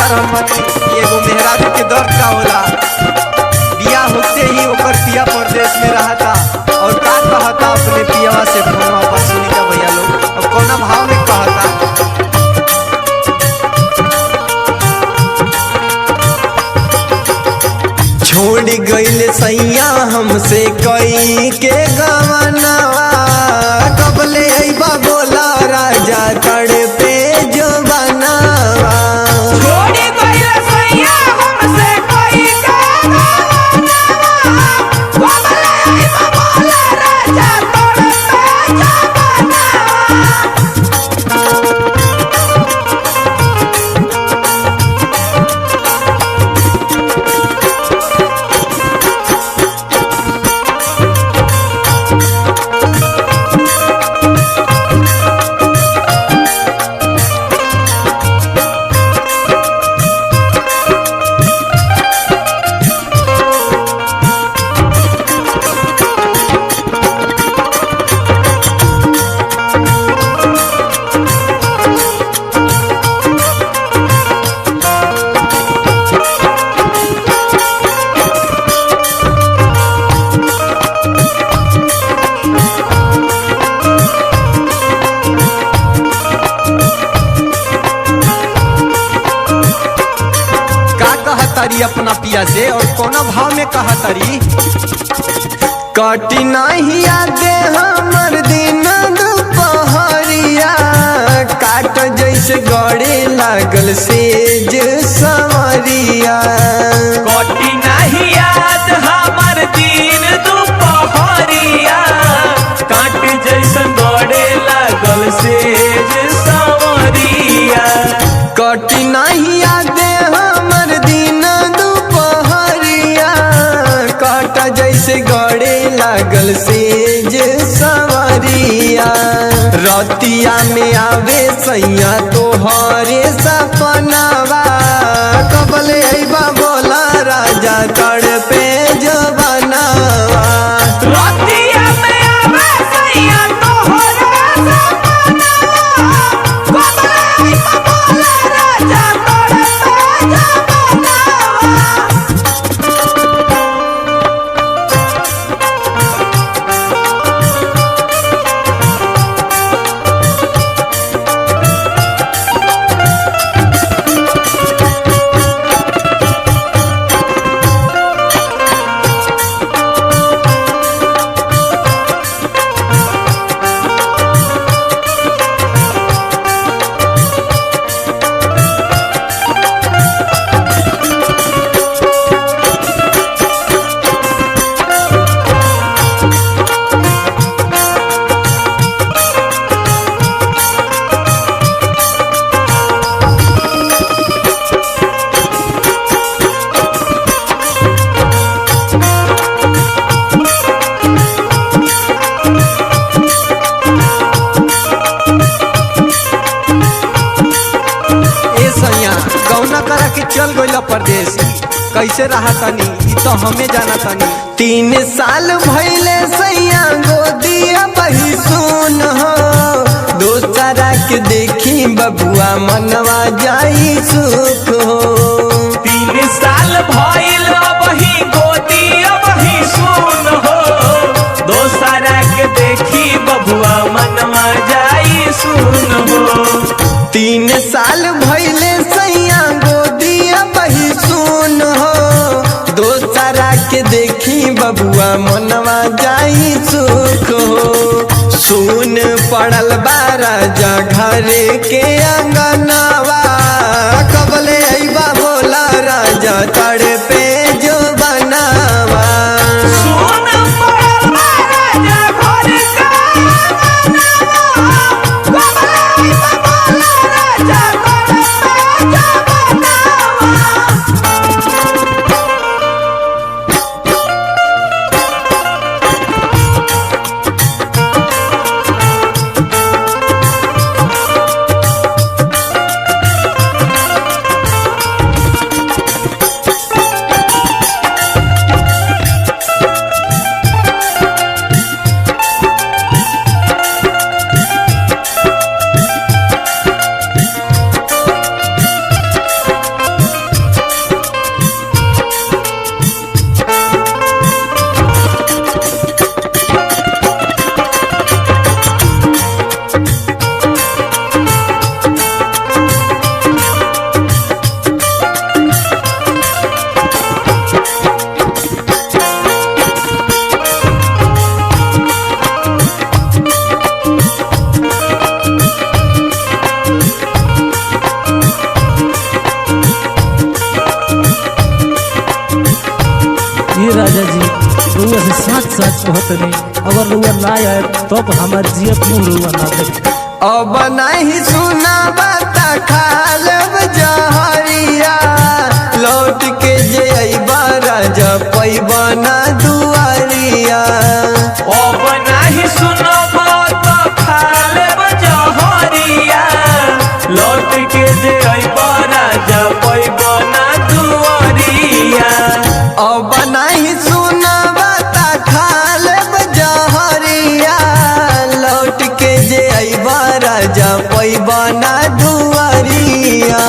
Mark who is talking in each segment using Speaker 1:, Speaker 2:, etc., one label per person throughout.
Speaker 1: बता रहल बानी कि एगो मेहरारू के दर्द का होला। बियाह होते ही ओकर पिया परदेश में रहता और का कहता अपने पियावा से फोनवा पर। सुनी का भैया लोग, अब कौना भाव में कहता। छोड़ गइल सैया हमसे कई के गवनवा, कबले अइबा बोला राजा तड़पे जो बनावा।
Speaker 2: छोड़ी गइल सैया हमसे कोई के गवनवा, कबले अइबा बोला राजा तड़पे जवानवा।
Speaker 1: का कहतारी अपना पिया से और कौना भाव में कहतारी। कटी नहीं आते हमर दिन दुपहरिया, काट जैसे गड़े लागल सेज संवरिया।
Speaker 2: कटी नाही याद हमर दिन दुपहरिया, काट जैसन गड़े लागल सेज सांवरिया।
Speaker 1: कटी नहीं आते हमर दिन दुपहरिया, काट जैसे गड़े लागल सेज संवरिया। रतिया में आवे सैया तोहरे सपनावा, कबले अइबा बोला राजा तड़पे जवानावा।
Speaker 2: रतिया में आवे सैया तोहरे सपनावा, कबले अइबा बोला राजा तड़पे जवानवा।
Speaker 1: ए सैया गौना करा के चल गइल परदेश, कैसे रहा तनी ई तो हमें जाना तनी। 3 साल भइले सैया गोदिया बही सुन हो, दोसरा के देखी बबुआ मनवा जाई सुख हो।
Speaker 2: 3 साल भइल अबही गोदी अबही सुन हो, दोसरा के देखी बबुआ मनवा जाई सुन हो।
Speaker 1: 3 साल भइले सैया गोदिया बही सुन हो, दोसरा के देखी बबुआ मनवा जाई सुख हो। सुन पड़ल बा राजा घर के अंगनावा, कबले अइबा बोला राजा तड़पे जो बनावा।
Speaker 2: सुन पड़ल बा राजा घर के अंगनवा, कबले अइबा बोला राजा तड़पे जवानवा।
Speaker 1: ए
Speaker 3: रुआ से साच साच कहत नहीं, अगर रुआ ना आए तब हमार जियत मुँह रुआ ना देख।
Speaker 1: अब नहीं सुना बता खालब जहरिया, लौट के जे अइबा राजा पैबा ना दुआरिया।
Speaker 2: अब नाही सुनब त खा लेब जहरिया, लौट के जे अइब राजा पैब ना दुआरिया।
Speaker 1: अब नहीं सुना बता खालब जहरिया, लौट के जे अइबा राजा पैबा ना दुआरिया।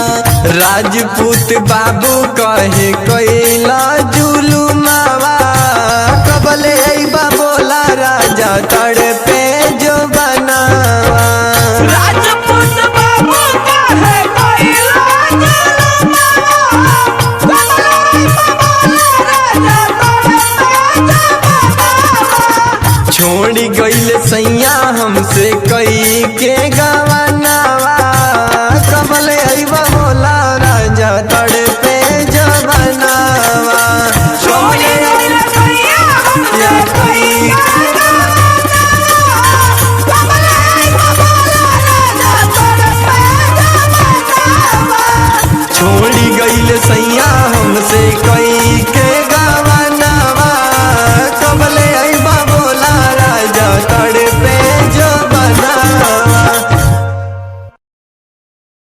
Speaker 1: राजपूत बाबू कहे कैला जुलुमावा, कबले अइबा बोला राजा तड़पे जो बनावा।
Speaker 2: राजपूत बाबू काहे कैला जुलुमावा, कबले अइबा बोला राजा तड़पे जो बनावा।
Speaker 1: छोड़ गईल सैया हमसे कई के गा